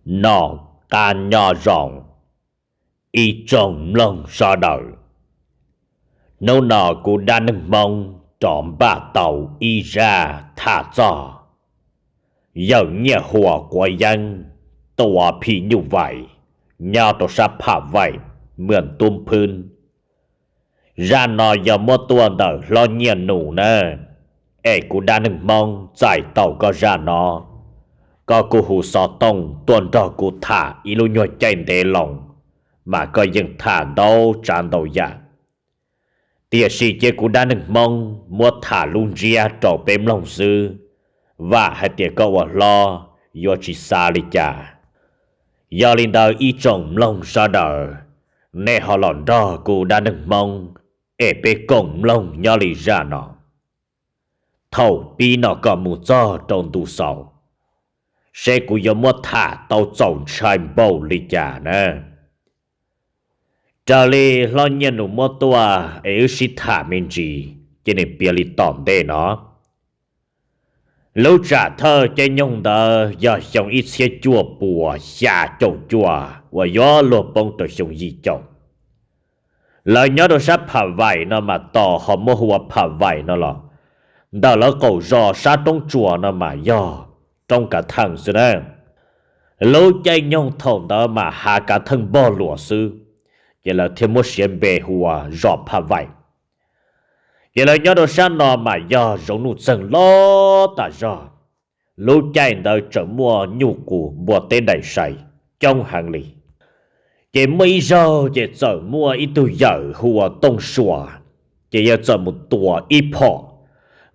Noj qab nyob zoo, ib tsoom mloog sawv daws. Hnub no kuv dab neeg Hmoob rov npaj tau ib zaj tham txog yawm Nyiaj Huas quav yeeb tua phim nyuj vais nyob rau sab Pham Vaim, Muas Tub Phwb. Zaj no yog muab tuaj ntawm hlob Nyiaj Nus na, es kuv dab neeg Hmoob txais tau koj zaj no, koj kuj hu xov tooj tuaj nrog kuv tham ib lub nyuag caij ntev loo, mas koj yeej tham ntau tsav ntau yam. Tiam sis cia kuv dab neeg Hmoob muab tham lub ntsiab rau peb mloog xwb, vam hais tias koj ua hlob yuav tsis xav li cas. Yog li ntawd ib tsoom mloog sawv daws, nej ho los nrog kuv dab neeg Hmoob es peb koom mloog nyob li zaj no. Thaum pib no kom mus txog rau ntu xaus, seb kuv yuav muab tham tau txaus ntshai npaum li cas na. Raws li hlob Nyiaj Nus muab tuaj es wb sib tham me ntsis, ces nws piav li tom ntej no. Lub tsam thawj caij nyoog ntawd yog xyoo ib txhiab cuaj puas xya caum cuaj uas yuav luag poob rau xyoo yim caum. Lawv nyob rau sab Pham Vaim no mas tos ho muab hu ua Pham Vaim no los, ntawm lawv qaum zos sab roob tsuas no mas yog roob Kav Theej xwb na. Lub caij nyoog thaum ntawd mas hav Kav Theej npog luas xwb, ces lawv thiaj muab siav npe hu ua zos Pham Vaim. Ces lawv nyob rau sab no mas yog zoov nuj txeeg loj tas zog. Lub caij ntawd tseem muaj nyuj qus npua teb daim sai coob heev li. Ces muaj ib zaug ces txawm muaj ib tug yawm hu ua Tooj Sua, ces yawg txawm mus tua ib phom.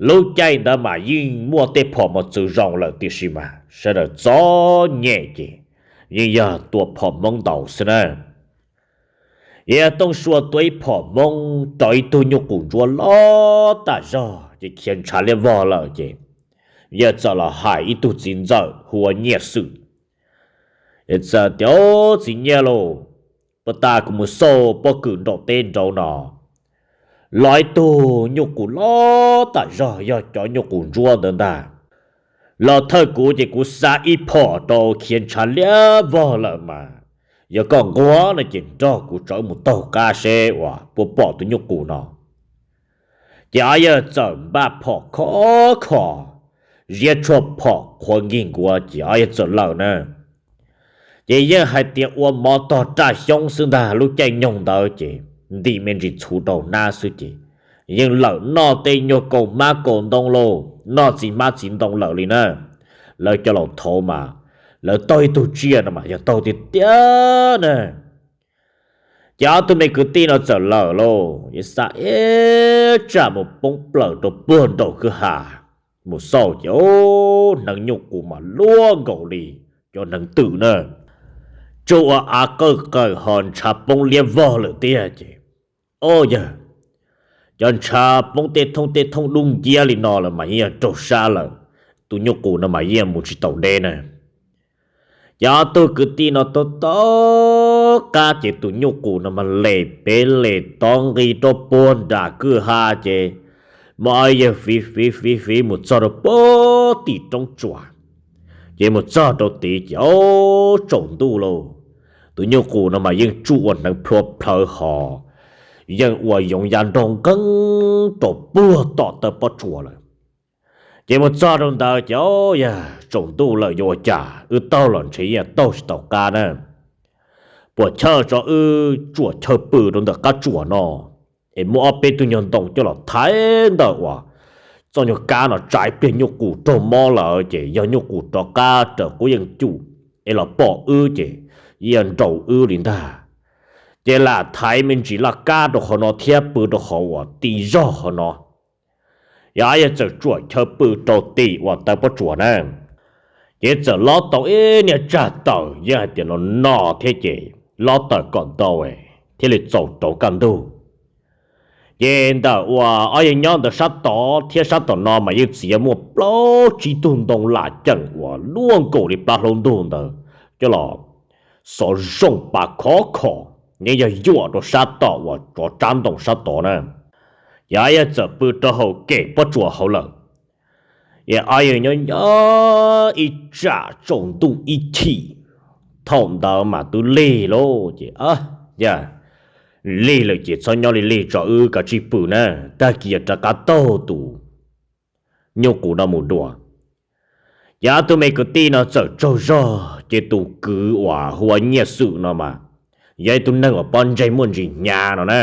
Lub caij ntawd mas yeej muaj tej phom mos txwv zoo lawm tiam sis mas sawv daws txom nyem ces yeej yog tua phom Hmoob ntaus xwb na. Yawg Tooj Sua tua ib phom Hmoob rau ib tug nyuj qus ntsuab loj tas zog ces khiav ntshav liab vog lawm ces yawg txawm los hais ib tug txiv ntxawm hu ua Nyiaj Xwm. Yawg txawm tias, Txiv Nyiaj lauj, puag ta kuv mus xauj pob kws nraum teb nraud no, los ib tug nyuj qus loj tas zog yog cov nyuj qus ntsuab ntawd ntag. Los thawj kuv ces kuv xa ib phom rau khiav ntshav liab vog lawm mas, yog koj nquag no ces nrog kuv tsawv mus taug qab seb uas puas pom tus nyuj qus no. Ces ob yawg txawm npaj phom khov khov, ziab tshuaj phom qhuav nkig nkuav ces ob yawg txawm lawm na. Ces yeej hais tias ua mov tog raj xyoob xwb ntag, lub caij nyoog ntawd ces ntim me ntsis txhuv rau hnab xwb ces yeej lawm noj tej nyuag kaus hmab kaus ntoo lauj, noj txiv hmab txiv ntoo lawm li na. Lawv cov laus thaud mas lawv taug ib tug tsiaj no mas yog taug tiag tiag na. Ces ob tug me kwv tij no txawm lawm lauj, yeej xa ib tsam mus poob plaws rau puag nraum kwj ha, mus xauj ces hneev nyuj qus mas luaj nkaus li cov hneev twm na, tsuj ua av qawj qawm ho ntshav poob liab vog lawm tiag ces, o yawg, cov ntshav poob tej thooj tej thooj dub nciab li no lawm mas yeej yog raug sab lawm, tus nyuj qus no mas yeej mus tsis taus deb na. Ces ob tug kwv tij no taug taug qab ces tus nyuj qus no mas les pem les tod nqis rau puag nram kwj ha ces muab ob yawg fiv fiv fiv fiv mus txog rau puag tim roob tsuas. Ces mus txog rau tid ces o, tsaus ntuj lauj, tus nyuj qus no mas yeej tsuj ua hneev plhuav plhawv ho yeej ua yoov ya nraug nqeeb rau puag tom taw pob tsuas lawm. Ces mus txog rau ntawd ces o, yawg, tsaus ntuj lawm yuav ua cas, wb taug los ntshe yeej taug tsis tau qab na. Puas chawj tso wb tsuam chaw pw rau ntawm qab tsuas no, es muab ob peb tug nyuag ntoo coj los thaiv ntawm uas txoj nyuag kab no tsa ib pliag nyuj qus raug mob lawm ces yog nyuj qus rov qab raws qub yeej cum es los pom wb ces yeej nraus wb li ntag. Ces lam thaiv me ntsis laj kab rau qhov no thiab pw rau qhov uas ti zog qhov no. Yog yawg txawm tsuam chaw pw rau tim uas taw pob tsuas na, ces txawm lob tau ib niag tsag tawm yeej hais tias no no thiab ces lob tawm kom ntau thiaj li txaus rauv kaj ntug. Ces ntawm uas ob yawg nyob ntawd sab tod thiab sab tom no mas yeej txiav muaj plaub tsib tug ntoo lam ceem uas luaj nkaus li plab hlaub ntug ntawd coj los xov zoo pas khov kho, yeej yog yuam rau sab tom uas tsov tsab ntoo sab tod na. Ces ob yawg txawm pw rau hauv kem pob tsuas hauv lawm. Ces ob yawg nyob nyob ib tsam tsaus ntuj ib chim, Thaum ntawd mas twb lig lauj ces, yog lig lawm ces txhob nyob li lig tso, wb kav tsij pw na, tag kis yog rov qab taug tus nyuj qus no mus dua. Ces ob tug me kwv tij no txawm tsaug zog, ces tus kwv uas hu ua Nyiaj Xwm no mas yog ib tug neeg uas pob ntseg muaj ntsis hnyav no na.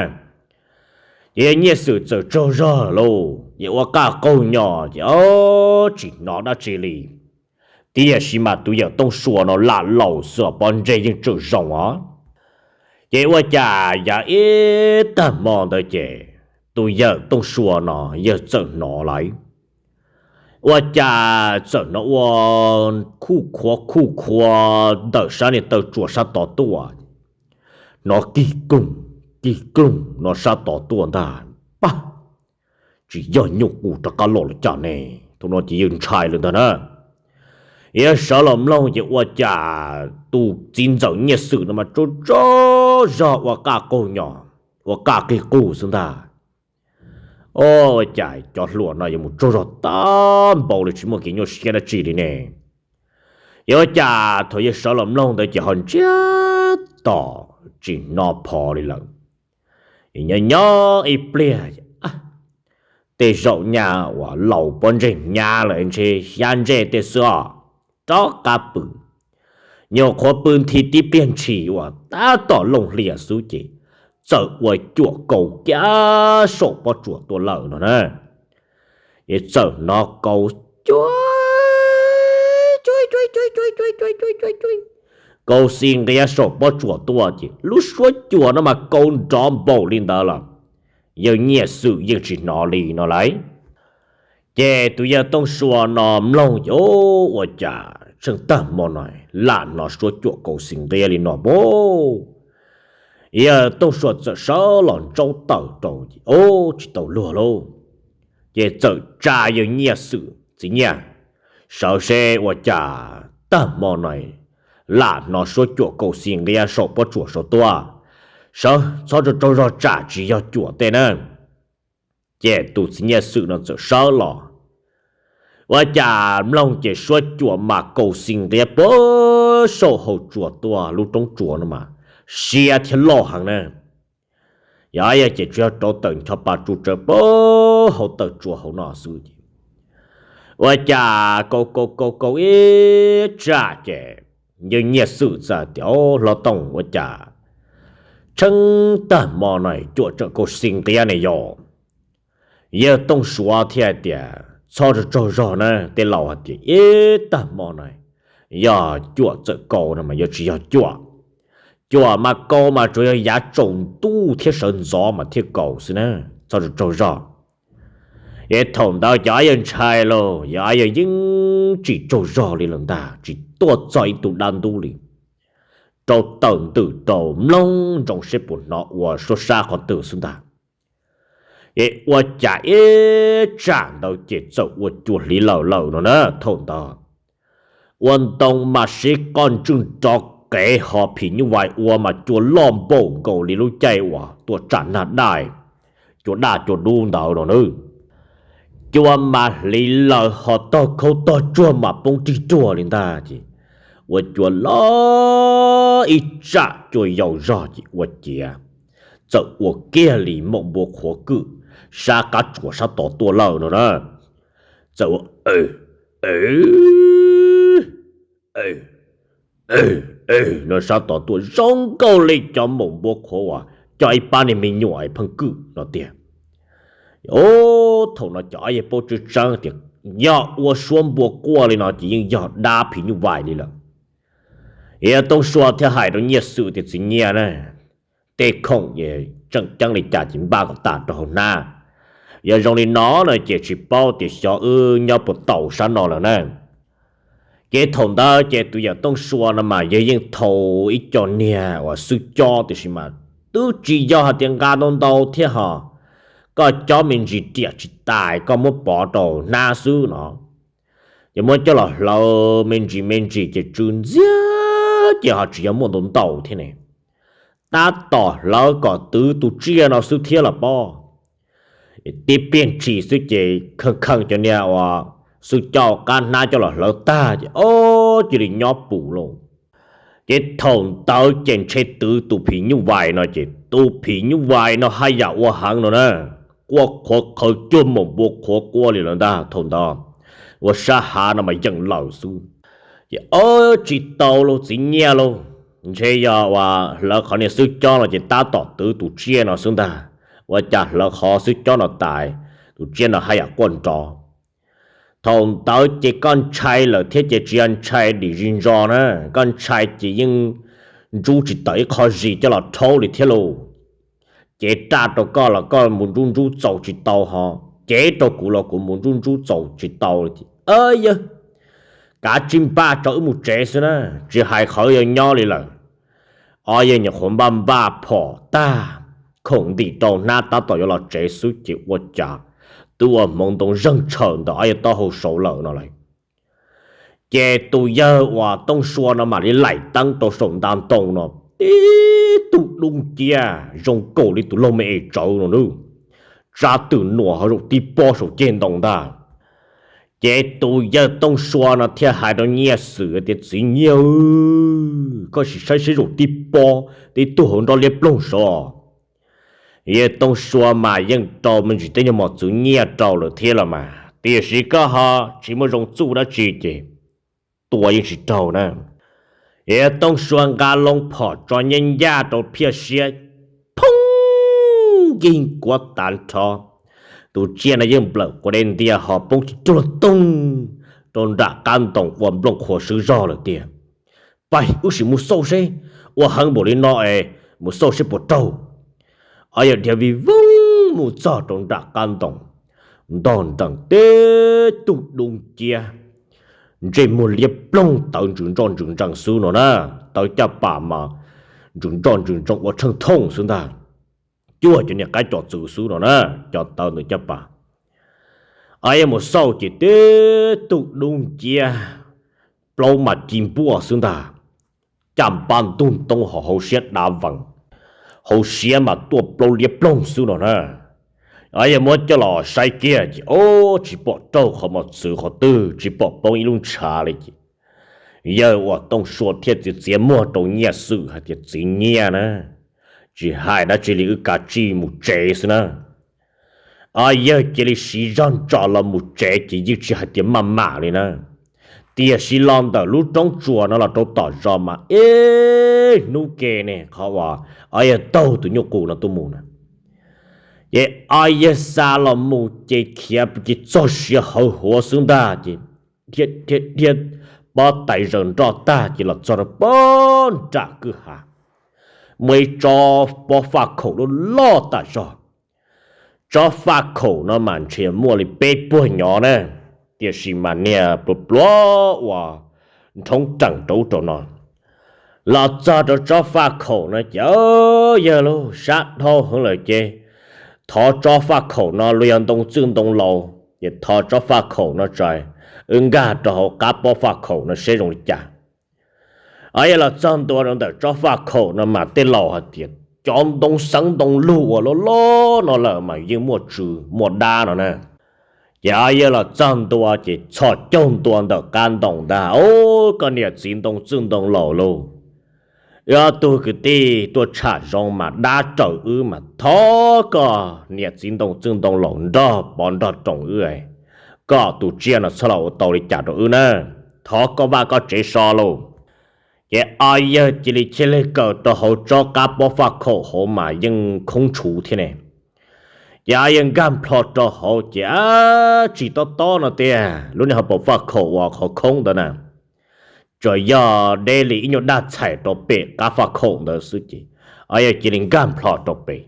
Ces yawg Nyiaj Xwm txawm tsaug zog lauj, ces ua qaj qaug nyo ces ob tsis hnov dab tsi li. Tiam sis mas tus yawm Tooj Sua no lam laus xwb os, pob ntseg yeej tseem zoo os. Ces ua cas yav ib tag hmo ntawd ces tus yawm Tooj Sua no yawg txawm hnov lawm. Ua cas txawm hnov ua khuj khuav khuj khuav ntawm sab niag taw tsuas sab tod tuaj. Hnov kig koog kig koog no sab tod tuaj ntag. Pab, tsis yog nyuj qus rov qab los los cas ne? Thaum no ces yawg ntshai lawm ntag na. Yawg sawv los mloog ces ua cas tus txiv ntxawm Nyiaj Xwm no mas tsaug tsaug zog ua qaj qaug nyo, ua qaj qig qug xwb ntag. Ua cas cov hluas no yuav mus tsaug zog tag npaum li, tsis muaj kev nyuaj siab dab tsi li ne? Yog ua cas thaum yawg sawv los mloog ntawd ces ho ntsiag to tsis hnov phov li lawm. Nyob nyob ib pliag, tej zaum nyaj uas laus pob ntseg hnyav lawm ntshe xyab ntsej tej xwb os. Rov qab pw, nyuam qhuav pw nthi tib pliag ntshis uas tab tom looj hlias xwb ces txawm ua cuam kaus kiag saum pob tsuas tuaj lawm no na. Es txawm hnov kaus cuab, cuab, cuab, cuab, cuab, cuab, cuab, cuab, cuab, kaus xis nqiav saum pob tsuas tuaj ces lub suab cuam no mas kaus nrov npaum li ntawd los yawg Nyiaj Xwm yeej tsis hnov li no lauj. Ces tus yawg Tooj Sua no mloog ces ua cas tsheej tag hmo no lam hnov suab cuam kaus xis nqiav li no pob. Yawg Tooj Sua txawm sawv los ntsaub tawm rau ces, o, tsis tau luag lauj. Ces txawm tsa yawg Nyiaj Xwm, txiv Nyiaj, sawv seb ua cas tag hmo no lam hnov suab cuam kaus xis nqiav saum pob tsuas saud tuaj. Sawv txhob tsaug tsaug zog tsam tsis yog cuam tej na. Ces tus txiv Nyiaj Xwm no txawm sawv los, ua cas mloog ces suab cuam mas kaus xis nqiav puag saum hauv tsuas tuaj, lub roob tsuas no mas siab thiab loj heev na. Yog, yog ces tsuas yog rauv taws ncho pa tsu tsawv puag hauv taw tsuas hauv no xwb ces, ua cas kaus kaus kaus kaus ib tsam ces yawg Nyiaj Xwm txawm tias, Hlob Tooj, ua cas tsheej tag hmo no cuam tseem kaus xis nqiav ne yog? Yawg Tooj Suav thiaj hais tias, Txhob tsaug tsaug zog na, tej laus hais tias ib tag hmo no yog cuam txawm kaus no mas yuav tsis yog cuam. Cuam mas kaus mas tsuas yog yav tsaus ntuj thiab sawv ntxov mas thiaj kaus xwb na, txhob tsaug tsaug zog. Es thaum ntawd cov yawg ntshai lauj, yog yawg yeej tsis tsaug zog li lawm ntag, tsis tuaj txog ib tug dab ntub li. Rauv taws ntws rau mloog ntsoov seb puas hnov ua suab sab qhov twg xwb ntag. Es ua cas ib tsam ntawd ces txawm ua cua hliv lawm lawm no na. Thaum ntawd ua ntoo mas siv qoj ntswj nrov qev ho phim nyuj vais ua mas cua loj npaum nkaus li lub caij uas tuaj tsam nag daj, cua daj cua dub ntawd no na. Cua mas hliv lawm ho tog khaub tog tsuag mas poob rig ruag li ntag ces ua cua loj ib tsam cua yaus zog ces ua ciav txawm ua kiag li maum npua qhuav kwm sab qab tsuas sab tod tuaj lawm no na. Txawm ua no sab tod tuaj zoo nkaus li cov maum npua qhuav uas coj ib pab niag me nyuam pheej kwm no tiag. Thaum no cov yawg paub tseeb tseeb tias yog ua suab npua quaj li no ces yeej yog dab phim nyuj vais li lawm. Yawg Tooj Sua thiaj hais rau Nyiaj Xwm tias, Txiv Nyiaj na, tej khoom tseem ceeb li cas ces npaj kom tas rau hauv hnab. Yog zoo li no no ces tsis paub tias xyov wb nyob puas tau sab no lawm na. Ces thaum ntawd ces tus yawm Tooj Sua no mas yawg yeej thau ib co niag uas xwb cob tiam sis mas twb tsis yog hais tias nqa ntau ntau thiab ho. Koj cob me ntsis riam tsis tais koj muab pov rau hnab xwb no. Ces muab coj los hlawv me ntsis me ntsis ces tsw ntxiag ces ho tsis yog muaj ntau ntau thiab ne. Tab tom hlawv kom twv tus tsiaj no xwb thiab los pob. Tib pliag ntshis xwb ces kheej kheej cov niag uas xwb cob qab hnab coj los hlawv tag ces ob cia li nyob pus lauj. Ces thaum ntawd ces ntshe twv tus phim nyuj vais no ces tus phim nyuj vais no haj yam ua heev no na, quaj qhuav qhawv cuag maum npua qhuav quaj li lawm ntag thaum ntawd. Ua sab hav no mas yeej lawm xwb. Ces ob tsis tau lauj txiv Nyiaj lauj, ntshe yog uas hlawv qhov niag xwb cob no ces tab tom twv tus tsiaj no xwb ntag. Ua cas hlawv qhov xwb cob no tas, tus tsiaj no haj yam quaj nrov. Thaum ntawd ces koj ntshai lawm thiab ces tsis yog ntshai dim zis ntso na, koj ntshai ces yeej ntsub tsis tawm ib qho zis coj los rhaub li thiab lauj. Cev raj rau koj los koj mus ntsub ntsub txaus tsis tau ho, cev rau kuv los kuv mus ntsub ntsub txaus tsis tau li. Yawg, kav tsij npaj tso wb mus tsev xwb na, tsis hais qhov wb yuav nyob li lawm. Ob yawg nyuam qhuav npaj npaj phom tag, khoom ntim rau hnab tab tom yuav los tsev xwb ces ua cas twb ua hmoov ntoo zeeg tshaws ntawm ob yawg taub hau saud lawm no lauj. Ces tus yawg uas Tooj Sua no mam li laim teeb rau saum nta ntoo no, tib tug dub nciab zoo nkaus li tus laug me es tsawv no na, tsa twm nuam ho zaum tib pob saum ceg ntoo ntag. Ces tus yawg Tooj Sua no thiaj hais rau Nyiaj Xwm tias, Txiv Nyiaj, koj sim saib seb zaum tib pob tib tug hauv nrob liab ploog saud. Yawg Tooj Sua mas yeej rau me ntsis tej nyuag mos txwv nyiaj rau lawm thiab los mas, tiam sis koj ho tsis muaj zoo txuj dab tsi ces tua yeej tsis raug na. Yawg Tooj Sua nqa loo phom tso nyab ncaj rau phiaj siab, phooj, yeej kuav tas nrho. Tus tsiaj no yeej nplawm quav dej ntiag ho poob rua toog rau nram qab ntoo ua nplooj qhuav swb zog lawm tiag. Pais wb sim mus xauj seb, ua heev npaum li no es mus xauj seb puas raug. Ob yawg dhia vij voog mus txog rau nram qab ntoo, ntog nrees tib tug dub nciab, ntsej muag liab ploog tawv ntsws nroj ntsws ntsees xwb no na, tawv caj pas mas ntsws nroj ntsws ntsees ua tsheej thooj xwb ntag. Cuag cov niag qaib cos txwv xwb no na, cov tawv ntawm caj pas. Ob yawg mus xauj ces tib tug dub nciab, plaub mas ci npuaj xwb ntag, caj npab ntug ntoo ho hauv siab dav vees, hauv siab mas tuaj plaub liab ploog xwb no na. Ob yawg muab coj los saib kiag ces ob tsis pom raug qhov mos txwv qhov twg, tsis pom poob ib lub ntshav li ces yawg uas Tooj Sua thiaj txiav txiav muag rau Nyiaj Xwm hais tias, Txiv Nyiaj na, tsis hais dab tsi li wb kav tsij mus tsev xwb na. Ob yawg cia li siv zog ntsos los mus tsev ces yeej tsis hais tias maj mam li na. Tiam sis los ntawm lub roob tsuas no los rau tom zos mas ib hnub ke ne qhov uas ob yawg taug tus nyuj qus no tuaj mus na, ces ob yawg xa los mus ces khiav ces txog siav hawv huav xwb ntag ces dhia dhia dhia pob tais zaws nroj tag ces los txog rau pob nram kwj ha, muaj ib tsob pob faj khaum loj loj tas zog. Tsob faj khaum no mas ntshe muaj li peb puag nyob na, tiam sis mas niag pluav pluav uas nrhoob reem rau ub rau no. Los txog rau tsob faj khaum no ces yawg lauj, sab dhau heev lawm ces thov tsob faj khaum no luag yog ntoo txwj ntoo laus ces thov tsob faj khaum no tso, wb nkag rau hauv qab pob faj khaum no seb zoo li cas. Ob yawg los txog ntua rau ntawm tsob faj khaum no mas tej laus hais tias cov ntoo xeev ntoo lug uas loj loj no lawm mas yeej muaj tswv muaj dab no na. Ces ob yawg los txog ntua ces txhos caug ntua ntawm qab ntoo ntag, Au, koj niam txiv ntoo txwj ntoo laus lauj, wb ob tug kwv tij tuaj tsham zoo mas dab raws wb mas thov koj niam txiv ntoo txwj ntoo laus nrog pov nrog roos wb, kom tus tsiaj no txhob los ua tau li cas rau wb na, thov koj vaj koj tsev so lauj. Ces ob yawg cia li cheb leg kaws rau hauv tsob qab pob faj khaum hauv mas yeej khoob tshuv thiab ne. Ces ob yawg nkag nplho rau hauv ces ab tsis tob tob no tiag, lub niag hauv paus faj khaum uas qhov khoob ntawd na, tsuas yog deb li ib nyuag daj txhais rau pem qab faj khaum ntawd xwb ces ob yawg cia li nkag nplho rau pem.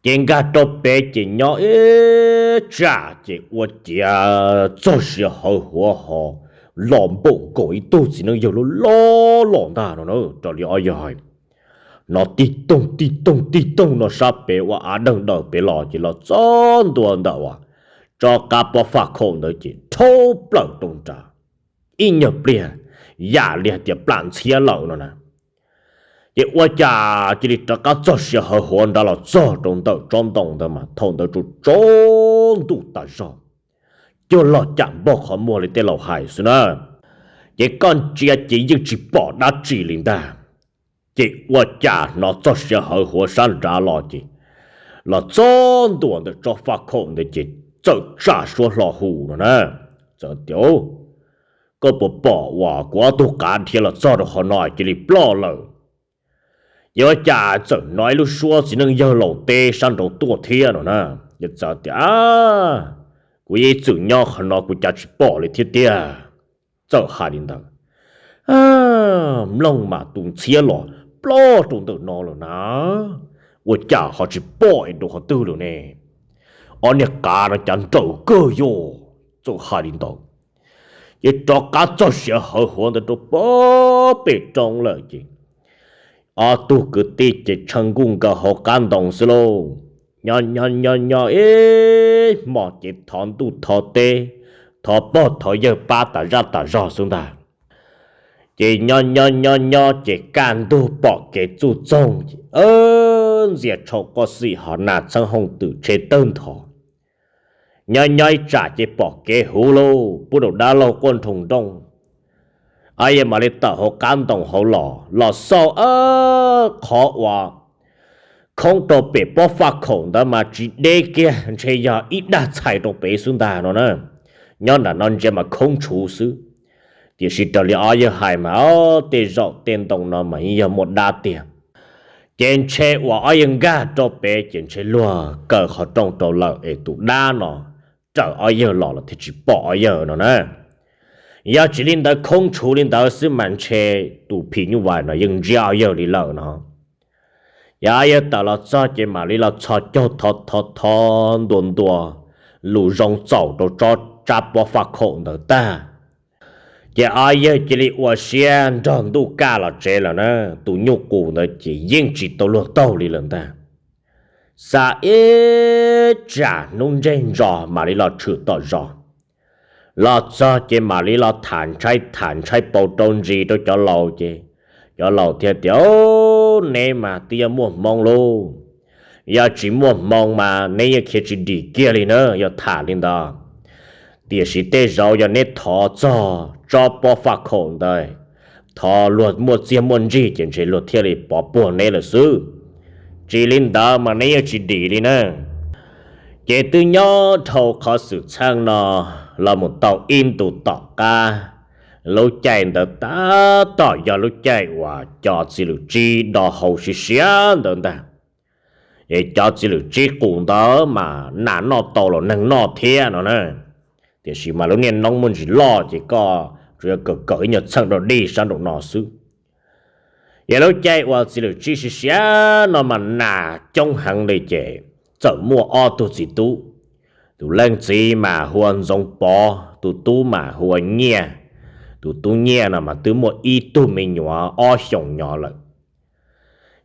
Ces nkag rau pem ces nyob ib tsam ces ua ciav txog siav hawv huav ho los npaum nkaus ib tug txiv neej yawg loj loj los ntag no na, raws li ob yawg hais. No tig toog tig toog tig toog no sab pem ua av deeg daws pem los ces los txog ntua ntawm uas tsob qab pob faj khaum ntawd ces rhaub plaws rau nrad. Ib nyuag pliag yam li hais tias plam ntxhiab lawm no na. Ces ua cas cia li rov qab txog siav hawv huav nrad los txog rau ntawm tsob ntoo ntawd mas thaum ntawd tsaus tsaus ntuj tas zog, cuag log cam npog qhov muag li tej laus hais xwb na. Ces koj ntsia ces yeej tsis pom dab tsi li ntag. Ces ua cas hnov txog siav hawv huav sab nrad los ces los txog ntua ntawm tsob faj khaum ntawd ces txawm tsam suab hlo hu no na. Txawm tias, Koj puas pom uas kuv ob tug qav dhia los txog rau qhov no cia li ploj lawm? Ces ua cas txawm hnov ib lub suab txiv neej yawg laus teb sab nraud tuaj thiab no na. Ces txawm tias, Kuv yeej txwm nyob qhov no kuv cas tsis pom li thiab tiag. Txawm hais li ntawd, mloog mas tus ntxhiab los ploj rau ntawm no lawm na, ua cas ho tsis pom es rau qhov twg lawm ne? Ob niag qav no cas nrawm kawg yog. Txawm hais li ntawd, ces rov qab txog siav hawv huav ntawd rau pem roob lawm ces ob tug kwv tij ces tshee nkuj nkaus hauv qab ntoo xwb lauj. Nyob nyob nyob nyob ib hmos ces thov ntuj thov teb, thov pog thov yawg pab tas zaj tas zog xwb ntag. Ces nyob nyob nyob nyob ces kaj ntug pom kev txuj txoog, ntxias tshau qoj xim hov nas txheeb hooj twm tsheb tawg nthov. Nyob nyob ib tsam ces pom kev huv lauj, pub rau dab laug quaj nroo nrooj. Ob yawg mam li tawm hauv qab ntoo hauv los, los xauj qhov uas khoob rau pem pob faj khaum ntawd mas tsis deb kiag, ntshe yog ib dag txhais rau pem xwb ntag no na. Nyob nram no ntsia mas khoob tshuv xwb, tiam sis raws li ob yawg hais mas tej zaum tej ntoo no mas yeej yog muaj dab tiag. Ces ntshe uas ob yawg nkag rau pem ces ntshe luag kaw qhov rooj rau lawm es tus dab no raws ob yawg los los thiaj tsis pom ob yawg no na. Yog tsis li ntawd khoob tshuv li ntawd xwb mas ntshe tus phim nyuj vais no yeej ntsiab ob yawg li lawm no. Yog ob yawg tawm los txog ces mam li los txhos caug thov thov thov ntua ntua lus zoo txaus rau tsob tsab pob faj khaum ntawd tag, ces ob yawg cia li ua siab nrog ntuj kaj los tsev lawm na. Tus nyuj qus ntawd ces yeej tsis tau luag taug li lawm ntag. Xa ib tsam hnub ntseg ntso mam li los tshwm tom zos. Los txog ces mam li los tham ntshai tham ntshai paus rau ntsis rau cov laus ces cov laus thiaj tias, Neb mas twb yog muaj hmoo lauj. Yog tsis muaj hmoo mas neb yeej khiav tsis dim kiag li na yog tham li ntawd. Tiam sis tej zaum yog neb thov txog tsob pob faj khaum ntawd, thov luag muaj txiaj muaj ntsig ces ntshe luag thiaj li pov puag neb lawm xwb. Tsis li ntawd mas neb yeej tsis dim li na. Ces twb nyob dhau qhov xwm txheej no los mus tau ib ntus tom qab, lub caij ntawd tab tom yog lub caij uas cov txiv lwm tsib do hau siav siav ntawd ntag. Es cov txiv lwm tsib qus ntawd mas nas noj tau los neeg noj thiab no na. Tiam sis mas lub niaj noob muaj ntsis loj ces koj tsuas yog kawm kawm ib nyuag txheej rau dij sab nraum no xwb. Yog lub caij uas txiv lwm tsib siav siav no mas nas coob heev li ces txawm muaj ob tug txiv tub. Tus leej txiv mas hu ua Ntxoov Pov, tus tub mas hu ua Nyiaj. Tus tub Nyiaj no mas twb muaj ib tug me nyuam ob xyoos nyob lawm.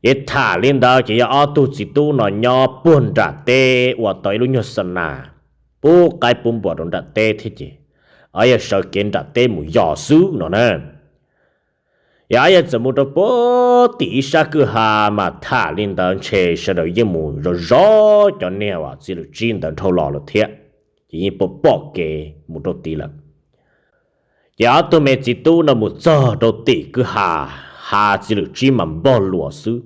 Ces tham li ntawd ces yog ob tug txiv tub no nyob puag nram teb ua tau ib lub nyuag xa nas pub qaib pub npua rau nram teb thiab ces ob yawg sawv kev nram teb mus yos xwb no na. Yog ob yawg txawm mus rau puag tim ib sab kwj ha mas tham li ntawd ntshe sawv daws yeej mus zov zov cov niag uas txiv lwm tsib ntawd dhau los lawm thiab, ces yeej pom pom kev mus rau tid lawm. Ces ob tug me txiv tub no mus txog rau tim kwj ha, ha txiv lwm tsib mas npog luas xwb,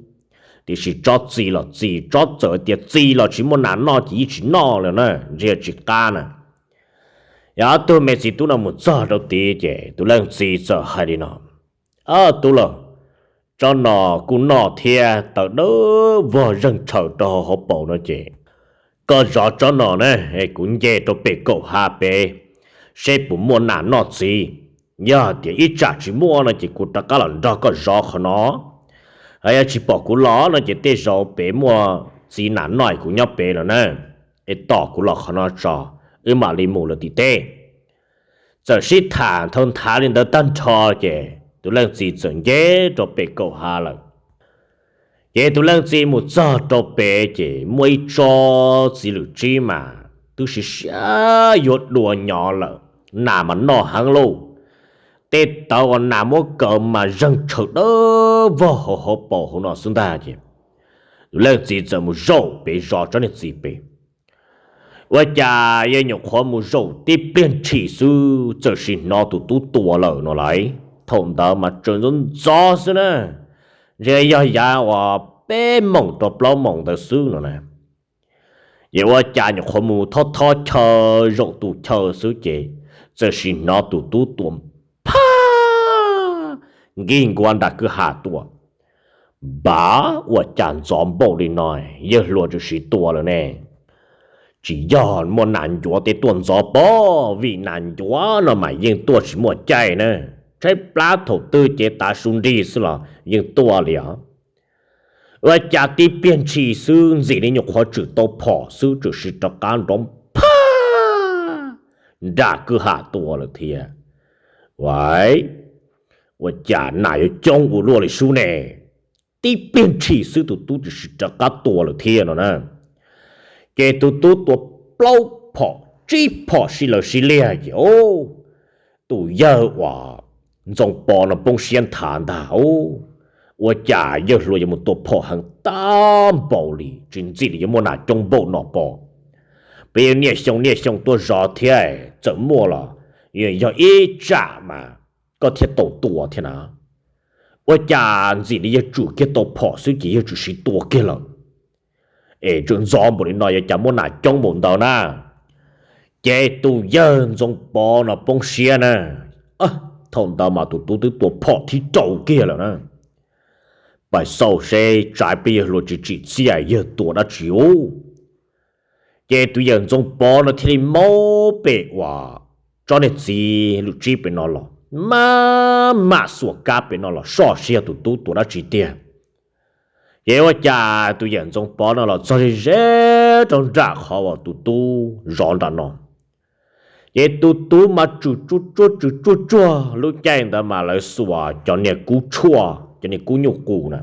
tiam sis tsob txiv los txiv, tsob txawm tias txiv los tsis muaj nas noj ces yeej tsis noj lawm na, ntshe tsis qab na. Yog ob tug me txiv tub no mus txog rau tid ces tus leej txiv txawm hais li no, Ob tub lauj, tsob no kuj noj thiab tawv dawb vog zeeg tshaws rau hauv paus no ces koj zov tsob no na, kuv nce rau pem kaum ha pem seb puas muaj nas noj txiv. Yog tias ib tsam tsis muaj no ces kuv rov qab los nrog koj zov qhov no. Yog tsis pom kuv los no ces tej zaum pem muaj txiv nas noj kuv nyob pem lawm na. Es tos kuv los qhov no tso, wb mam li mus lawm tim teb. Txawm sib tham nthau nthav li ntawd tag nrho ces tus leej txiv txawm nce rau pem kaum ha lawm. Ces tus leej txiv mus txog rau pem ces muaj ib tsob txiv lwm tsib mas twb siav siav yuav dua nyo lawm, nas mas noj heev lauj. Tej tawv uas nas muab kaw mas zeeg tshaws dawb vog hauv hauv paus hauv no xwb ntag ces tus leej txiv txawm mus zaum pem zov tsob niag txiv pem. Ua cas yawg nyuam qhuav mus zaum tib pliag ntshis xwb txawm sim hnov tus tub tua lawm no lauj. Thaum ntawd mas tseem ntxov ntxov xwb na, ntshe yog yav uas peb moos rau plaub moos ntawd xwb no na. Ces ua cas nyuam qhuav mus thob thob chaw zaum tus chaw xwb ces txawm sim hnov tus tub tua phaj nkig nkuav nram kwj ha tuaj. Npav, ua cas ntxov npaum li no, yawg hluas tseem sim tua lawm ne? Tsis yog muaj nas ncuav tej tuaj ntxov pob, vim nas ncuav no mas yeej tuaj tsis muaj caij na, tshaib plab thaum twg ces tav su nrig xwb los yeej tuaj li os. Ua cas tib pliag ntshis xwb ntxim li nyuam qhuav tshwm tau phom xwb tseem sim rov qab nrov phaj nram kwj ha tuaj lawm thiab. Ua, ua cas nas yuav coob ua luaj li sub ne? Tib pliag ntshis xwb tus tub tseem sim rov qab tua lawm thiab no na. Ces tus tub tua plaub phom tsib phom si lawm si liag ces tus yawg uas Ntxoov Pov no poob siab nthav ntag. Ua cas yawg hluas yuav mus tua phom heev tag npaum li, tsis ntxim li yuav muaj nas coob npaum no pob. Peb yog niaj xyoo niaj xyoo tuaj zov thiab, txawm muaj los yog ib tsam mas koj thiaj tau tua thiab na. Ua cas ntxim li yawg tshwm kiag tau phom xwb ces yawg tseem sim tua kiag lawm. Es tseem ntxov npaum li no yuav cas muaj nas coob npaum ntawd na. Ces tus yawg Ntxoov Pov no poob siab na. Thaum ntawd mas tus tub twb tua phom thib rau kiag lawm na. Pais xauj seb tsam peb yawg hluas tsis tsim txiaj yawg tua dab tsi ub. Ces tus yawg Ntxoov Pov no thiaj li maub pem uas tsob niag txiv lwm tsib pem no los, maj mam xuas kab pem no los soj seb yog tus tub tua dab tsi tiag. Ces ua cas tus yawg Ntxoov Pov no los txog ze ze rau nram qhov uas tus tub zov nram no. Ces tus tub mas tswm tsuj tsuag tswm tsuj tsuag, lub caij ntawd mas lawv xuas cov niag kub tshuaj, cov niag kub nyuj qus na,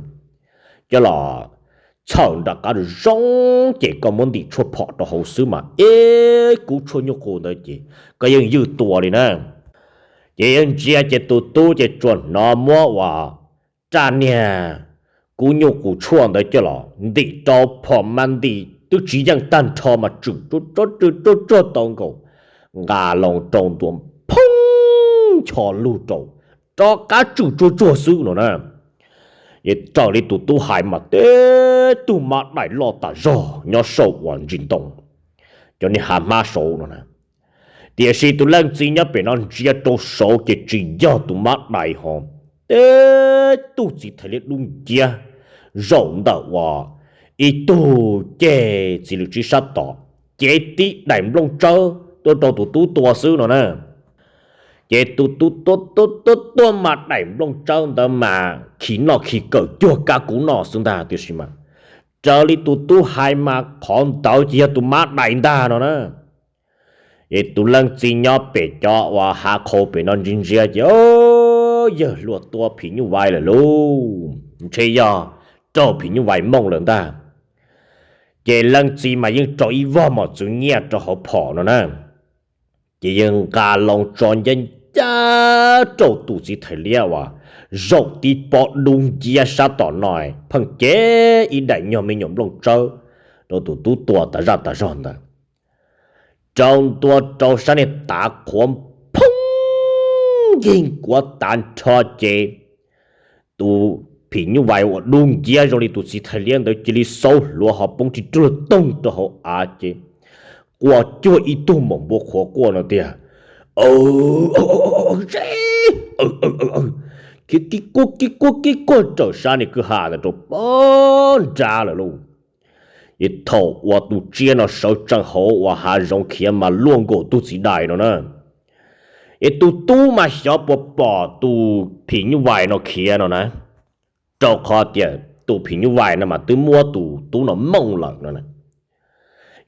coj los txhawm nram qab zoo, ces koj muab ntim tshuaj phom rau hauv xwb mas ib kub tshuaj nyuj qus ntawd ces koj yeej ywj tua li na. Ces yawg ntsia ces tus tub ces tsuas hnov muab uas raj niag kub nyuj qus tshuaj ntawd coj los ntim rau phom mas ntim twb tsis yeej tag nrho mas tswm tsuj tsuag tswm tsuj tsuag tau nkaus, nqa loo rau ntua phoob ncho lug rau, rov qab tswm tsuag tsuag xwb no na. Es raws li tus tub hais mas teb tug mab dais loj tas zog nyob saum uas ntsis ntoo, cov niag hav hmab saud no na. Tiam sis tus leej txiv nyob pem no ntsia rau saud ces tsis yog tus mab dais ho, teb tug txiv thais liab dub nciab zaum ntawm uas ib tug ceg txiv lwm tsib sab tom, cev tib daim nplooj tsawb tuaj rau tus tub tua xwb no na. Ces tus tub tuaj tuaj tuaj mas daim nplooj tsawb ntawd mas khi noj khi kawm cuag kab kub noj xwb ntag, tiam sis mas raws li tus tub hais mas qhov ntawd ces yog tus mab dais ntag no na. Es tus leej txiv nyob pem cov uas hav qhau pem no ntsia ntsia ces, o, yawg hluas tua phim nyuj vais lawm lauj, ntshe yog raug phim nyuj vais mooj lawm ntag. Ces leej txiv mas yeej rau ib vog mos txwv nyiaj rau hauv phom no na. Ces yawg nqa loo tso ncaj ncaj rau tus txiv thais liab uas zaum tib pob dub nciab sab tom no, pheej cev ib daim nyuag me nyuam nplooj tsawb rau tus tub tua tas zaj tas zog ntawd, rau ntua rau sab niag tav qhuav phoob yeej kuav tav nrho ces tus phim nyuj vais uas dub nciab zoo li tus txiv thais liab ntawd cia li xaub hluav ho poob ris ruag toog rau hauv av ces quaj cuag ib tug maum npua qhuav quaj no tiag. Khiav kib kuaj kib kuaj kib kuaj raws sab niag kwj ha ntawd rau pag nrad lawm lauj. Es thaum uas tus tsiaj no sawv tsees hauv uas hav zoov khiav mas luaj nkaus tug txiv dais no na. Es tus tub mas xyov puas pom tus phim nyuj vais no khiav no na, rau qhov tias tus phim nyuj vais no mas twb muab tus tub no mooj lawm no na.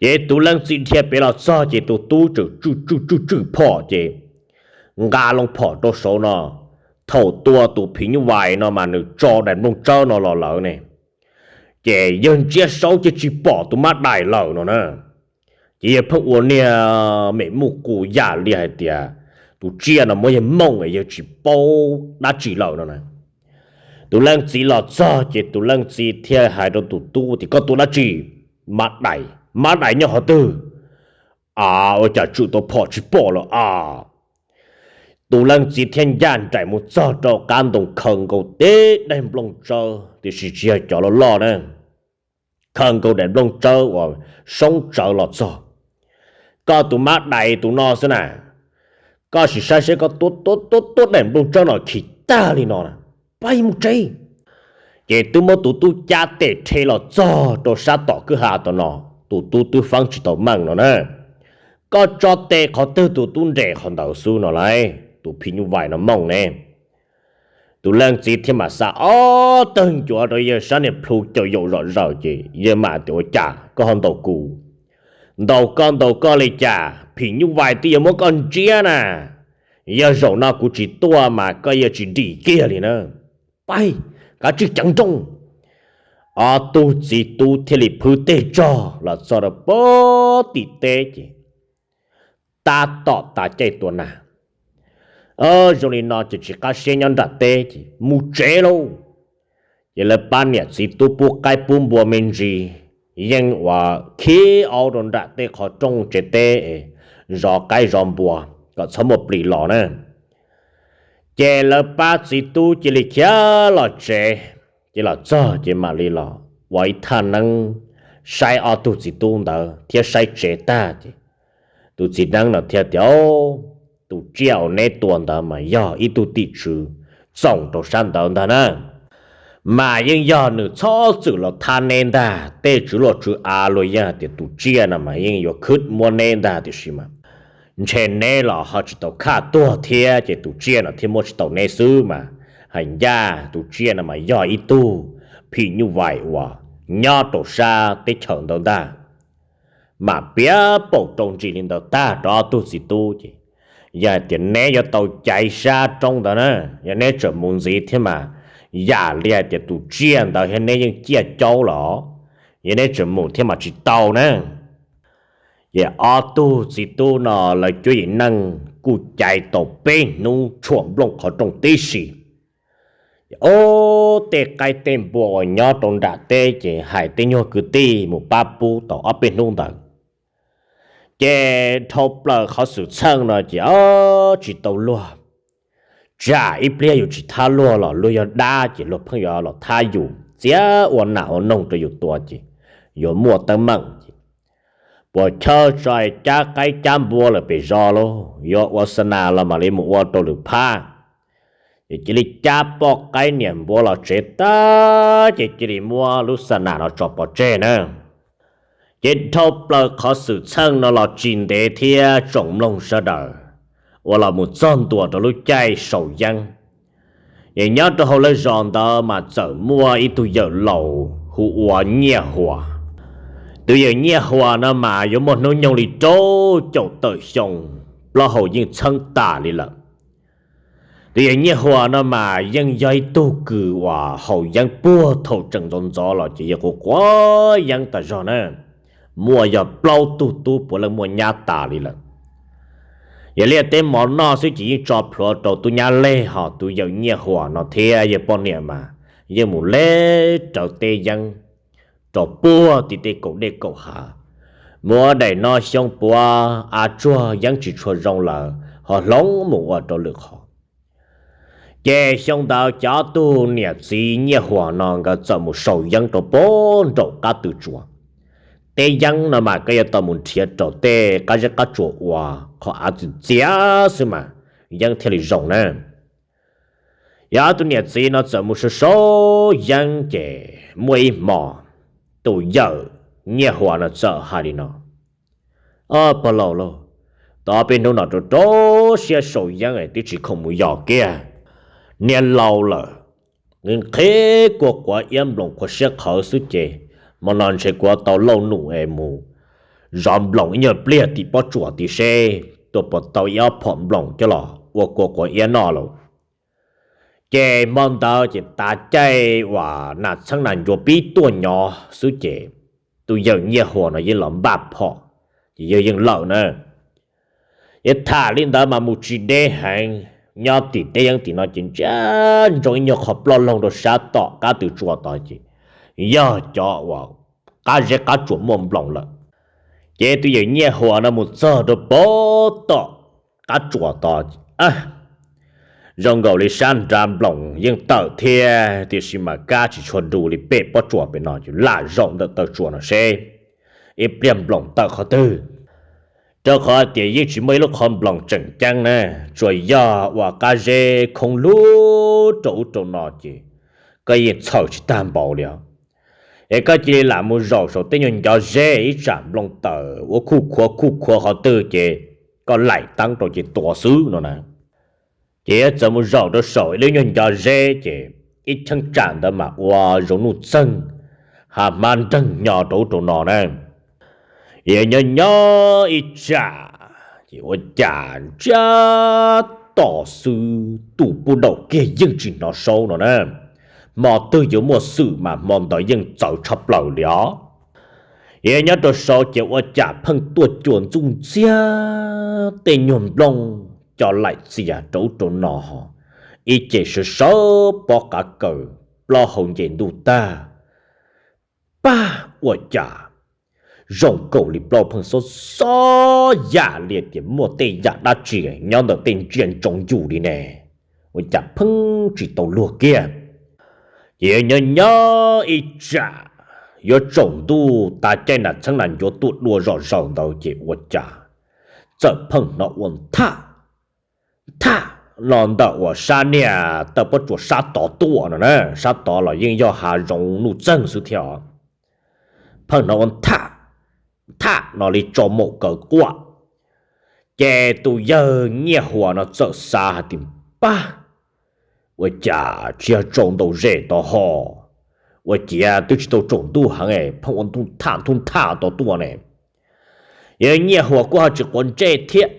Ces tus leej txiv dhia pem los txog ces tus tub tseem tswj tswj tswj tswj phom ces nqa loo phom rau saud no. Thaum tua tus phim nyuj vais no mas nws tso daim nplooj tsawb no los lawm ne, ces yawg ntsia saud ces tsis pom tus mab dais lawm no na. Ces yawg pheej ua niag mem muj qus yam li hais tias tus tsiaj no muab yawg mooj es yawg tsis paub dab tsi lawm no na. Tus leej txiv los txog ces tus leej txiv thiaj hais rau tus tub tias, koj tua dab tsi? Mab dais. Mab dais nyob qhov twg? A, ua cas tswm tau phom tsis pom lawm a? Tus leej txiv thiaj ncaj nraim mus txog rau qab ntoo khaws nkaus tib daim nplooj tsawb, tiam sis tsis yog cov loj loj na. Khaws nkaus daim nplooj tsawb uas soob tsawv los txog. Koj tus mab dais tus no xwb na, koj sim saib seb koj tuab tuab tuab daim nplooj tsawb no khi tag li no na, pab mus tsev. Ces twb muab tus tub cab tes rhe los txog rau sab tom kwj ha tom no, tus tub twb feeb tsis tau meej no na. Koj tso tes qhov twg tus tub nres qhov ntawd xwb no lauj, tus phim nyuj vais no mooj ne. Tus leej txiv thiaj mam xa ob tawg ncuav rau yawg sab niag plhu caum yaum zom zaws ces yawg mam tias, ua cas koj ho ntaus kuv? Ntaus koj ntaus koj li cas, phim nyuj vais twb yuav muab koj ntsiab na. Yog zaum no kuv tsis tuaj mas koj yuav tsis dim kiag li na. Pab, kav tsij ceev nrooj. Ob tug txiv tub thiaj li phwb tej tsog los txog rau pem tim teb ces tab tom tas caij tua nas. Zoo li no ces tsis qab siab nyob nram teb ces mus tsev lauj. Ces lawv pab niam txiv tub pub qaib pub npua me ntsis, yeej ua khib aub rau nram tej qhov rooj tsev teb, zov qaib zov npua kom txhob muaj plis los na. Ces lawv pab txiv tub cia li khiav los tsev, ces los txog ces mam li los ua ib thaj neeb saib ob tug txiv tub ntawd thiab saib tsev tag ces tus txiv neeb no thiaj tias, tus tsiaj uas neb tua ntawd mas yog ib tug tim tswv txoos rau sab ntawd ntag na. Mas yeej yog nws txhob txwm los thab neb ntag, tej tswv luaj tswv av luag yeej hais tias tus tsiaj no mas yeej yuav khwb muab neb ntag tiam sis mas ntshe neb los ho tsis tau khaj tuag thiab ces tus tsiaj no thiaj muab tsis tau neb xwb mas. Hais ncaj tus tsiaj no mas yog ib tug phim nyuj vais uas nyob rau sab teb chaws ntawd ntag. Mam piav paum rau ntsis li ntawd tag rau ob tug txiv tub ces yog hais tias neb yuav tau caiv sab roob ntawd na, yog neb tseem mus ntxiv thiab mas yam li hais tias tus tsiaj ntawd thiab neb yeej ciaj caub los, yog neb tseem mus thiab mas tsis tau na. Ces ob tug txiv tub no lawv cuab yim neej kuj caiv tau peb hnub tshuam nplooj qhov rooj tib si. Ces ob tej qaib tej npua uas nyob rau nram teb ces hais tej nyuag kwv tij mus pab pub tau ob peb hnub ntawd. Ces dhau plaws qhov xwm txheej no ces ob tsis tau luag. Tsam ib pliag yus tsis thab luag los luag yog dab ces luag pheej yuav los thab yus txiav ua nam ua noog rau yus tua ces yuav muaj teeb meem ces puas chawj tso cab qaib cab npua lawm pem zos lauj, yuav ua xa nas los mam li mus ua rau lwm phab. Ces cia li cab poj qaib niam npua los tsev tag ces cia li muab lub xa nas no tso pov tseg na. Ces dhau plaws qhov xwm txheej no los tsis ntev thiab tsoom mloog sawv daws, uas los mus txog ntua rau lub caij sau yeeb. Ces nyob rau hauv lawv zos ntawd mas txawm muaj ib tug yawm laus hu ua Nyiaj Huas. Tus yawm Nyiaj Huas no mas yuav muaj hnub nyoog li rau caum tawm xyoo, plaub hau yeej txheeb tas li lawm. Tus yawm Nyiaj Huas no mas yeej yog ib tug kws uas haus yeeb puag thaum tseem ntxov ntxov los ces yawg quav quav yeeb tas zog na. Muaj yog plaub tug tub puav leej muaj nyab tas li lawm. Yog liaj teb mov noj xwb ces yeej tso plhuav rau tub nyab lej, ho tus yawm Nyiaj Huas no thiab yawg poj niam mas yeej mus le rawv teb yeeb rau puag tim tej kaum dej kaum hav, muab daim no xyoo puav av tsuag yeeb tsis tshua zoo lawm ho hloov mus ua rau lwm qhov. Ces xyoo ntawd ces ob tug niam txiv Nyiaj Huas no nkawd txawm mus sau yeeb rau puag nraum qab tw tsuas. Teb yeeb no mas koj yuav tau mus nrhiav rau tej qab zeb qab tsuas uas qhov av txias txias xwb mas yeeb thiaj li zoo na. Yog ob tug niam txiv no txawm mus sau sau yeeb ces muaj ib hmo tus yawm Nyiaj Huas no txawm hais li no, Ob pog laus lauj, tau ob peb hnub no rau rau siab sau yeeb twb tsis khoom mus yos kiag. Niag laus lawm, nqhis nqhis kua quav iab nploos qhuav siab qhawv xwb ces hmo no ntshe kuv tau lauj num es mus zov nploos ib nyuag pliag tim pob tsuas tim seb tua puas tau ib ob phom nploos coj los ua kua quav iab noj lauj. Ces hmo ntawd ces tav caij uas nas txheeb nas ncuav pib tuaj nyob xwb ces tus yawm Nyiaj Huas no yeej los npaj phom, ces yawg yeej lawm na. Ces tham li ntawd mas mus tsis deb heev, nyob tim teb yeeb tim no ces ntsia ntsoov ib nyuag qhov ploj loog rau sab tom qab tw tsuas tod ces yog cov uas qab zeb qab tsuas muaj nploos lawm. Ces tus yawm Nyiaj Huas no mus txog rau pem tom qab tsuas tod, zoo nkaus li sab nrad nploos yeej tawm thiab, tiam sis mas kab tsis tshua du li pem pob tsuas pem no, ces lam zaum ntawm taw tsuas no seb ib pliag nploos tawm qhov twg. Rau qhov tias yeej tsis muaj ib lub qhov nploos tseem ceeb na, tsuas yog ua qab zeb khoob lug rau ub rau no ces koj yeej txhaws tsis tag npaum li os. Es koj cia li lam mus zaum saum tej nyuag ncov zeb, ib tsam nploos tawm ua khuj khuav khuj khuav qhov twg ces koj laim teeb rau ces tua xwb no na. Ces yuav txawm mus zaum rau saum ib lub nyuag ncov zeb ces ib cheeb tsam ntawd mas ua zoo nuj txeeg, ha hmab nreeg nyo rau ub rau no na. Yog nyob nyob ib tsam ces ua cas ntsiag to xwb, tus puj daum kiag yeej tsis hnov saub no na. Hmo twg yuav muaj xwm mas hmo ntawd yeej txawv tshaj plaws li os. Yog nyob rau saud ces ua cas pheej tuaj cuam ntxuj ntxiag tej nyuag nplooj co laim txias rau ub rau no, ib ce sawv sawv pob qav kaws, plaub hau nce ntuj tag. Pab ua cas zoo nkaus li plaub pheej xob xob yam li tias muaj tej yam dab tsi nyob ntawm tej ntsiaj ntsoov yus li ne. Ua cas pheej tsis tau luag kiag. Ces nyob nyob ib tsam yuav tsaus ntuj tas caij nas txheeb nas ncuav tuaj dua zom zaws ntawd ces ua cas txawm pheej hnov ua nthaj nthaj no ntawm uas sab niag taw pob tsuas sab tod tuaj no na. Sab tod los yeej yog hav zoov nuj txeeg xwb thiab os. Pheej hnov ua nthaj nthaj no li tso maum kaws quaj. Ces tus yawg Nyiaj Huas no txawm xav hais tias, pab, ua cas tsis yog tsaus ntaus zes tod ho, ua ciav twb tsis tau tsaus ntuj heev es pheej ua nthaj nthaj tod tuaj ne. Yawg Nyiaj Huas kuj ho tsis quav ntsej thiab,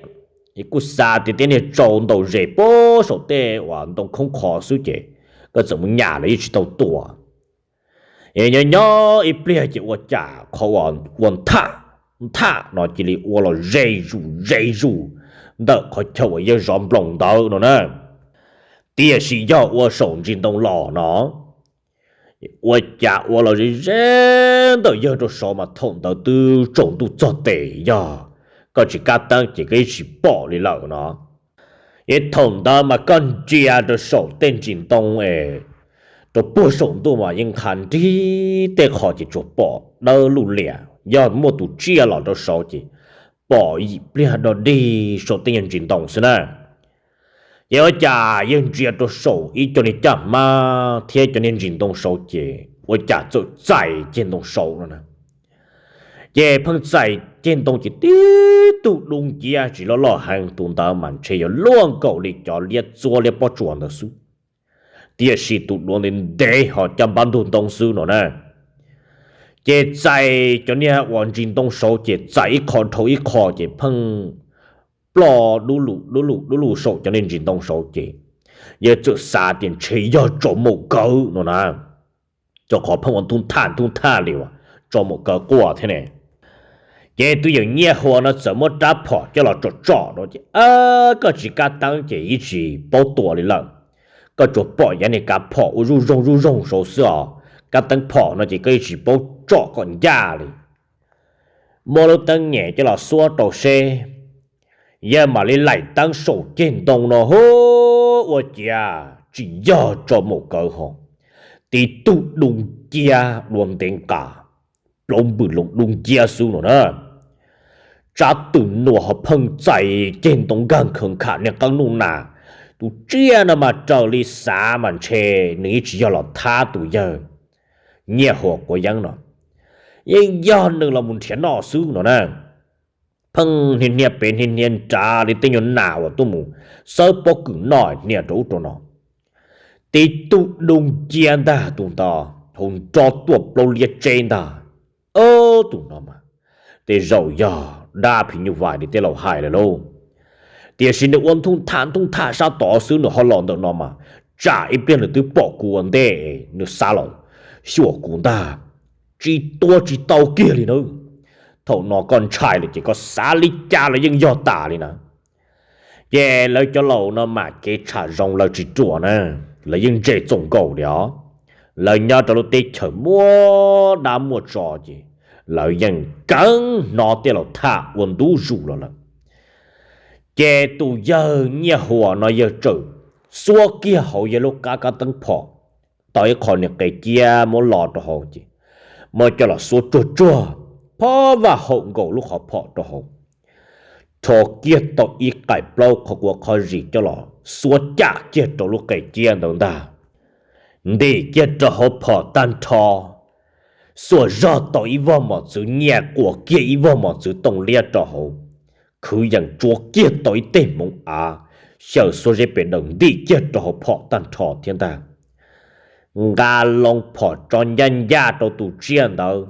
es kuj xav tias tej niag tsaus ntaus zes puag saum tej uas ntoo khoob qho xwb ces koj txawm mus nyam los yeej tsis tau tua. Es nyob nyob ib pliag ces ua cas qhov uas ua nthaj nthaj no cia li ua los ze zus ze zus ntawm qhov chaw uas yawg zov nploos ntawd no na. Tiam sis yog ua saum ntsis ntoo los no, ua cas ua los ze ze ntawm yawg rau saud mas thaum ntawd twb tsaus ntuj txog tes, yog koj tsis kab teeb ces koj yeej tsis pom li lawm no. Es thaum ntawd mas koj ntsia rau saum tej ntsis ntoo es rau puag saum ntuj mas yeej qha nrig tej qho ces tsuas pom dawb luj liam, yog muaj tus tsiaj los rau saud ces pom yim pliag dog dig saum tej nyuag ntsis ntoo xwb na. Ces ua cas yawg ntsia rau saum ib co niag caj hmab thiab cov niag ntsis ntoo saud ces ua cas txawm txais ceg ntoo saud no na. Ces pheej txais ceg ntoo ces tib tug dub nciab tsis loj loj heev, tus ntawd mas ntshe yuav luaj nkaus li cov liab txuab liab pob tsuas ntawd xwb. Tiam sis tus duav ntev ntev ho caj npab ntug ntoo xwb no na. Ces txais cov niag uas ntsis ntoo saud ces txais ib qho dhau ib qho ces pheej ploj dub lug dub lug dub lug saum cov niag ntsis ntoo saud ces yawg txawm xav tias ntshe yog tsaus maum kaws no na. Rau qhov pheej ua ntub nthaj ntub nthaj li uas tsaus maum kaws quaj thiab ne. Ces tus yawm Nyiaj Huas no txawm muab rab phom coj los tsom tsom rau ces, koj tsis kab teeb ces yeej tsis paub tua li lawm. Koj tsuas pom yav niag kav phom ua zuj zoog zuj zoog saud xwb os. Kab teeb phom no ces koj yeej tsis paub tsom kom ncaj li. Muab lub teeb nyem coj los xuab rau seb. Yawg mam li laim teeb saum ceg ntoo no hu, ua ciav tsis yog tsaus maum kaws ho, tib tug dub nciab dua ntev nqa, plaub npws loo dub nciab xwb no na. Tsab tw nuas ho pheej txais ceg ntoo nkag nkhaws nkham niag qeeb nuj nas. Tus tsiaj no mas raws li xav mas ntshe nws yeej tsis yog los thab tus yawg Nyiaj Huas quav yeeb no, yeej yog nws los mus nrhiav noj xwb no na. Pheej hnia hnia pem hnia hnia nrad li tej nyuag nas uas tuaj mus xawb pob kws noj hnia rau ub rau no. Tib tug dub nciab ntag tus ntawd, hauv nrob tuaj plaub liab tseb ntag. Tus no mas tej zaum yog dab phim nyuj vais li tej laus hais lawm lauj. Tiam sis nws ua nthuj nthaj nthuj nthaj sab tod xwb, nws ho los ntawm no mas tsam ib pliag nws twb pom kuv ua ntej, nws xav los xyuas kuv ntag, tsis tua tsis tau kiag li na. Thaum no koj ntshai lawm ces koj xav li cas los yeej yog tas li na. Ces lawv cov laus no mas kev tsham zoo lawv tsis ruam na, lawv yeej ntse txoos nkaus li os. Lawv nyob rau lub teb chaws muaj dab muaj tsov ces lawv yeej keev hnov tej laus tham ua ntu zus los lawm. Ces tus yawg Nyiaj Huas no yawg txawm xuab kiag hauv yawg lub qab kab teeb phom, tau ib qho niag qe ciab muab lo rau hauv ces muab coj los xuab tsuag tsuag phab vaj haum nkaus lub qhov phom rau hauv, rho kiag tau ib qaim plaub qhov kua qhov zis coj los xuab cam kiag rau lub qe ciab ntawd ntag. Ntim kiag rau hauv phom tag nrho, xuas zog tau ib vog mos txwv nyiaj, quas kiag ib vog mos txwv tooj liab rau hauv, khwv yees tsuav kiag tau ib teg hmoov av, xyaw xuab zeb pes daws ntim kiag rau hauv phom tag nrho thiab ntag. Nqa loo phom tso ncaj ncaj rau tus tsiaj ntawd,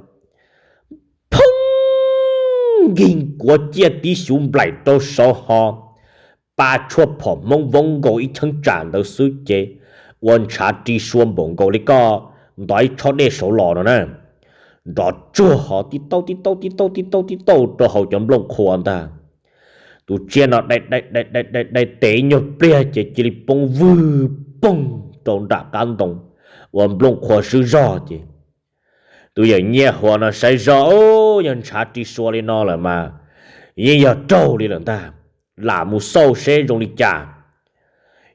phooj, nkig kuav ciaj tib xyuv nplaim rau saud ho, pa tshuaj phom hmoob voob nkaus ib cheeb tsam ntawd xwb ces ua ntshav ri sua npaum nkaus li koj ntov ib tshob dej saud los no na. Nrov tsuag ho tib tauj tib tauj tib tauj tib tauj tib tauj rau hauv cov nplooj qhuav ntag. Tus tsiaj no dai dai dai dai dai tes ib nyuag pliag ces cia li poob vwg poog rau nram qab ntoo uas nplooj qhuav swb zog ces tus yawg Nyiaj Huas no saib zog, yog ntshav ri sua li no lawm mas yeej yog raug li lawm ntag, lam mus xauj seb zoo li cas.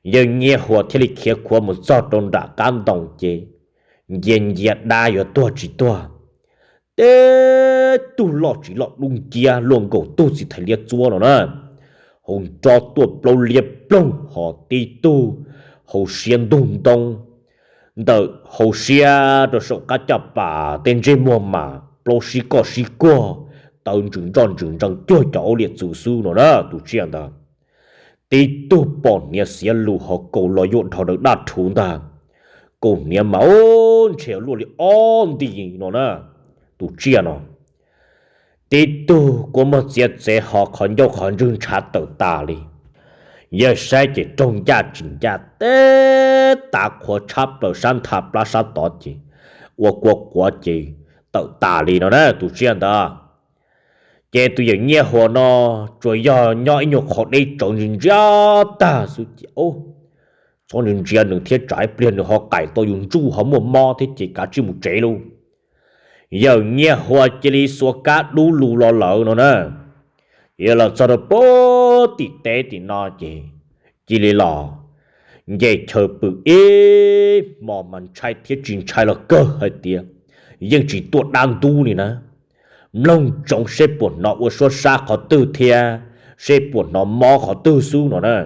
Yawg Nyiaj Huas thiaj li khiav khuav mus txog rau nram qab ntoo ces ncia ncia dab yuav tuag tsis tuag, teb tug loj tsis loj dub nciab luaj nkaus tug txiv thais liab txuab no na, hauv nrov tuaj plaub liab ploog ho tib tug hauv siab ntug ntoo, ntawm hauv siab rau saum qab caj pas tej ntsej muag mas plaub sib koj sib kuag, taw ntsws nroj ntsws ntsees cuag cov aub liam txwv xwb no na tus tsiaj ntawd. Tib tug pom hniav xiav lus ho kaus los yuav dhau daws daj rhuv ntag, kaus hniav mas ub ntshe luaj li ob nti no na tus tsiaj no. Tib tug kua muag txiav txev ho qhov ncauj qhov ntswg ntshav tawm tas li. Yawg saib ces raug ncaj tsis ncaj teb tav qhuav tshab plaws sab nthab plab sab tod ces ua kua quav ces tawm tas li no na tus tsiaj ntawd. Ces tus yawm Nyiaj Huas no tsuas yog nyob ib nyuag qhov deb tsawv ntsia ntsia tag xwb ces txhob ntsia ntsia nws thiab tsam ib pliag nws ho qaim tau yus ntsuj ho muaj mob thiab ces kav tsij mus tsev lauj. Yawm Nyiaj Huas cia li xuas kab dub lus los lawm no na. Yog los txog rau pem tim teb tim no ces cia li los nce chaw pw ib hmo mas ntshai thiab tsis ntshai los kawg hais tias yeej tsis tuaj dab ntub li na. Mloog ntsoov seb puas hnov ua suab sab qhov twg thiab seb puas hnov mob qhov twg xwb no na.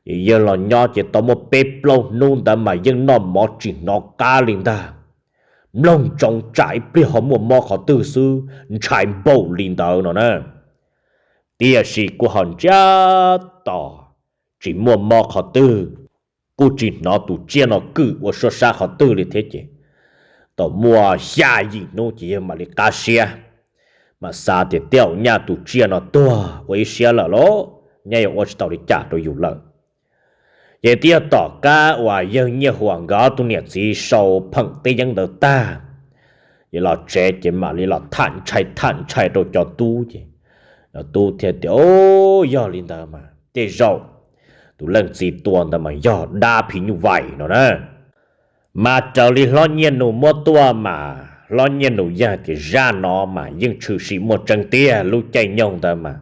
Yawg los nyob ces tau muaj peb plaub hnub ntawd mas yeej noj mov tsis hnov qab li ntag. Mloog ntsoov tsam ib pliag ho muaj mob qhov twg xwb, ntshai npaum li ntawd no na. Tiam sis kuj ho ntsiag to, tsis muaj mob qhov twg, kuj tsis hnov tus tsiaj no kwm ua suab sab qhov twg li thiab ces tau muaj xya yim hnub ces yawg mam li qab siab, mas xav tias tej zaum nyaj tus tsiaj no tuag ua ib siab lawm lauj, nyaj yuav ua tsis tau li cas rau yus lawm. Ces twb yog tom qab uas yawg Nyiaj Huas nkawd ob tug niam txiv sau pheem teb yeeb ntawd tag, ces los tsev ces mam li los tham ntshai tham ntshai rau cov tub ces cov tub thiaj tias, Au, yog li ntawd mas tej zaum tus leej txiv tua ntawd mas yog dab phim nyuj vais no na. Mas raws li hlob Nyiaj Nus muab tuaj mas hlob Nyiaj Nus yeej hais tias zaj no mas yeej tshwm sim muaj tseeb tiag, lub caij nyoog ntawd mas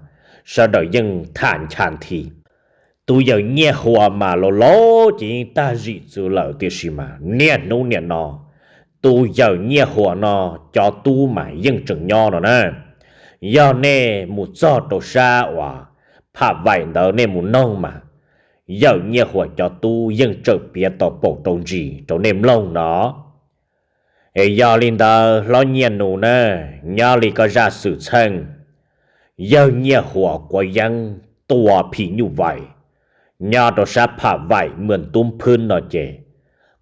sawv daws yeej tham ncha nthi. Tus yawm Nyiaj Huas mas laus laus ces yeej tag zim txwv lawm, tiam sis mas niaj hnub niam no tus yawm Nyiaj Huas no cov tub mas yeej tseem nyob no na. Yog nej mus txog rau sab uas Pham Vaim ntawd nej mus noog mas yawm Nyiaj Huas cov tub yeej tseem piav tau paum rau ntsis rau nej mloog no. Es yog li ntawd hlob Nyiaj Nus na, nyob li koj zaj xwm txheej yawg Nyiaj Huas quav yeeb tua phim nyuj vais nyob rau sab Pham Vaim Mws Tub Phwb no ces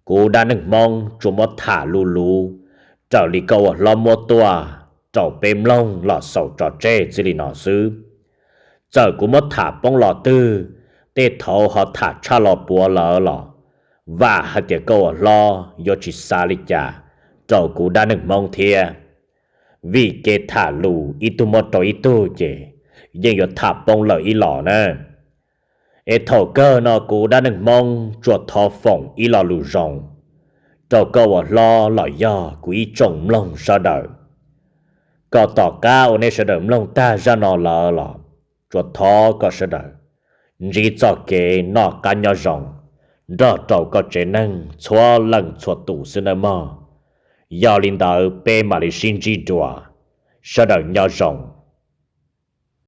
kuv dab neeg Hmoob tsuas muab tham luv luv raws li koj ua hlob muab tuaj rau peb mloog los xaus tso tseg txij li no xwb. Txawm kuv muab tham poob los twg, tej thaud ho tham tshaj los puav lawm los vam hais tias koj ua hlob yuav tsis xav li cas rau kuv dab neeg Hmoob thiab. Vim kev tham lus ib tug muab rau ib tug ces yeej yuav tham poob lawm ib los na. Es thaum kawg no kuv dab neeg Hmoob tsuas thov foom ib lo lus zoo rau koj ua hlob los yog kuv ib tsoom mloog sawv daws. Koj tom qab uas nej sawv daws mloog tag zaj no lawm los tsuas thov koj sawv daws ntsib txoj kev noj qab nyob zoo nrog rau koj tsev neeg txhua leej txhua tus xwb nawb mog. Yog li ntawd peb mam li sib ntsib dua, sawv daws nyob zoo.